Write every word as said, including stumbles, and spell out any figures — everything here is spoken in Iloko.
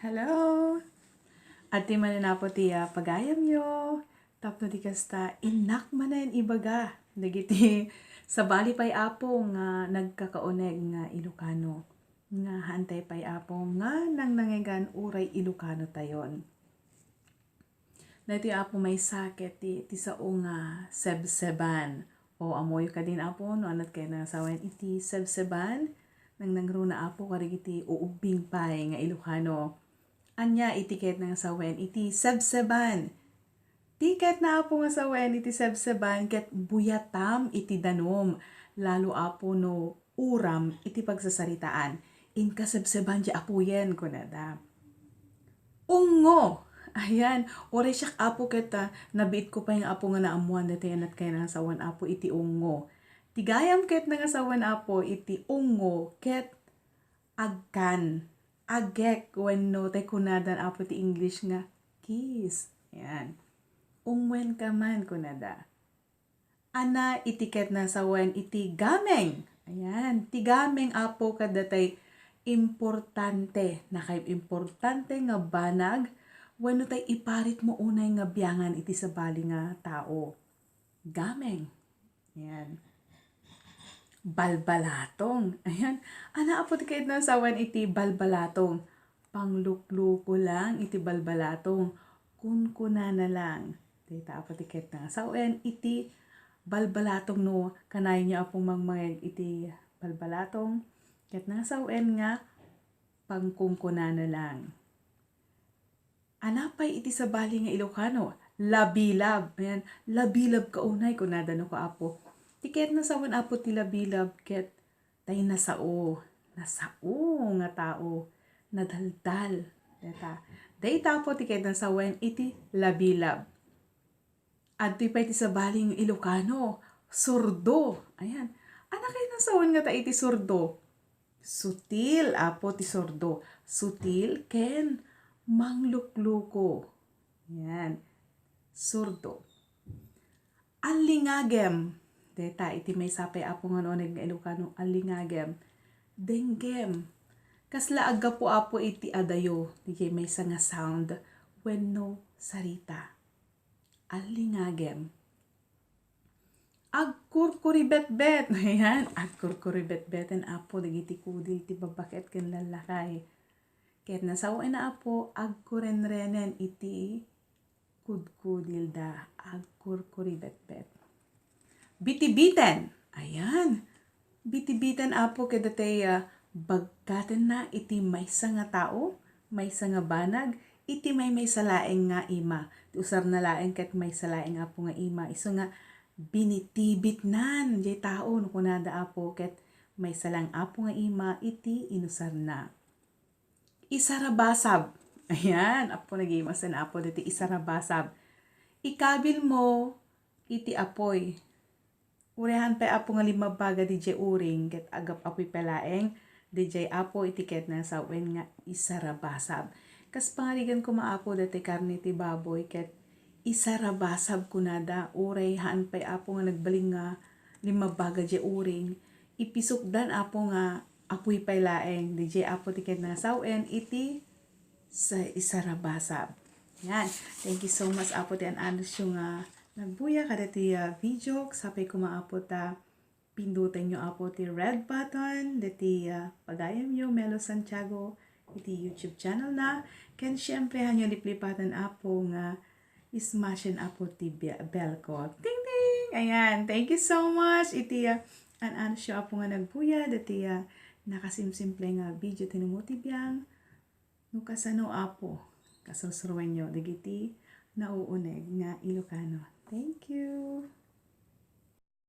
Hello! Adtoy manen, Apo, ti, ah, pagayamyo. Tapno di kasta, innak manen ibaga dagiti sabali pay, Apo, nga nagkakauneg nga Ilocano. Nga haantay pay, Apo, nga nangnangegan uray Ilocano tayon. Daytoy, Apo, maysa ket ti, ti sao nga sebseban. O, ammoyo kadin, Apo, no anat kay nasawen iti sebseban? Nangnangruna, Apo, kadagiti uubbing pay nga Ilocano. Ania iti ket nga sawen iti sebseban? Ti ket na, Apo, nga sawen iti sebseban ket buyatam iti danum. Lalo, Apo, no uram iti pagsasaritaan. Inka sebseban ti apoyen, kunada. Ungo! Ayan, uray siak, Apo, ket, ah, nabiitko pay nga, Apo, nga naammoan daytoy anat kay nga sawen, Apo, iti ungo. Ti gayam ket nga sawen, Apo, iti ungo ket agkan, agek, wenno tay kunadan, Apo, ti English nga kiss. Ayan. Ungoenka man, kunada. Ana iti ket nga sawen iti gameng. Ayan, ti gameng, Apo, kadda tay importante, nakaimportante nga banag wenno tay iparitmo unay nga biangan iti sabali nga tao. Gameng. Ayan. Balbalatong. Ayan. Ana, Apo, ti ket nga sawen iti balbalatong? Panglukluko lang iti balbalatong. Kunkunana lang. Dayta, Apo, ti ket nga sawen iti balbalatong. No kanayon yo, Apo, mangmangeg iti balbalatong, ket nga sawen nga pangkunkunana lang. Ana pay iti sabali nga Ilocano? Labilab. Ayan, labilabka unay, kunada, no, ko, Apo. Ti ket nga sawen, Apo, ti labilab ket tay nasao. Nasao nga tao. Nadaldal. Dayta. Dayta, Apo, ti ket nga sawen iti labilab. Adtoy pay ti sabali nga Ilocano, sordo. Ayan. Ana kay nga sawen ngata iti sordo? Sutil, Apo, ti sordo. Sutil ken manglukluko. Ayan. Sordo. Allingagem. Dayta iti maysa pay, Apo, nga nauneg nga Ilocano, allingagem. Denggem. Kasla aggapu, Apo, iti adayo, diay maysa nga sound wenno sarita. Allingagem. Agkurkuribetbet. Ayan, agkurkuribetbeten, Apo, dagiti kudil ti babbaket ken lallakay. Ket nasawen, Apo, agkurenrenen iti kudkudilda. Agkurkuribetbet. Bitibiten. Ayan. Bitibiten, Apo, kadagiti, ah, baggatenna iti maysa nga tao, maysa nga banag, iti maymaysa laeng nga ima. Ti usarna laeng ket maysa laeng, Apo, nga ima. Isu nga binitibitnan diay tao, no kunada, Apo, ket maysa laeng, Apo, nga ima iti inusarna. Isarabasab. Ayan, Apo, nagimasa, Apo, diti isarabasab. Ikabilmo iti apoy. Uray haan pay, Apo, nga limmabbaga diay uring, ket agap-apoy pay laeng diay, Apo, iti ket nga sawen nga isarabasab. Kas pangarigan koma, Apo, dati karne ti baboy, ket isarabasab kunada, uray haan pay, Apo, nga nagbalin nga limmabbaga diay uring, ipisukdan, Apo, nga apoy pay laeng, diay, Apo, ti ket nga sawen iti sa isarabasab. Yan. Thank you so much, Apo, ti an-anusyo nga nagbuya kadati, ah, video. Sapay koma, Apo, ta pindutenyo, Apo, ti red button dati, ah, pagayamyo, Melo Santiago, iti YouTube channel na. Ken, siyempre, hanyo liplipatan, Apo, nga ismashen, Apo, ti be-, bell ko. Ting, ting! Ayan. Thank you so much iti, ah, an-anusyo, Apo, nga nagbuya dati, ah, nakasimsimple nga video ti namo ti biang. No kasano, Apo, kasursuruenyo dagiti nauuneg nga Ilocano. Thank you.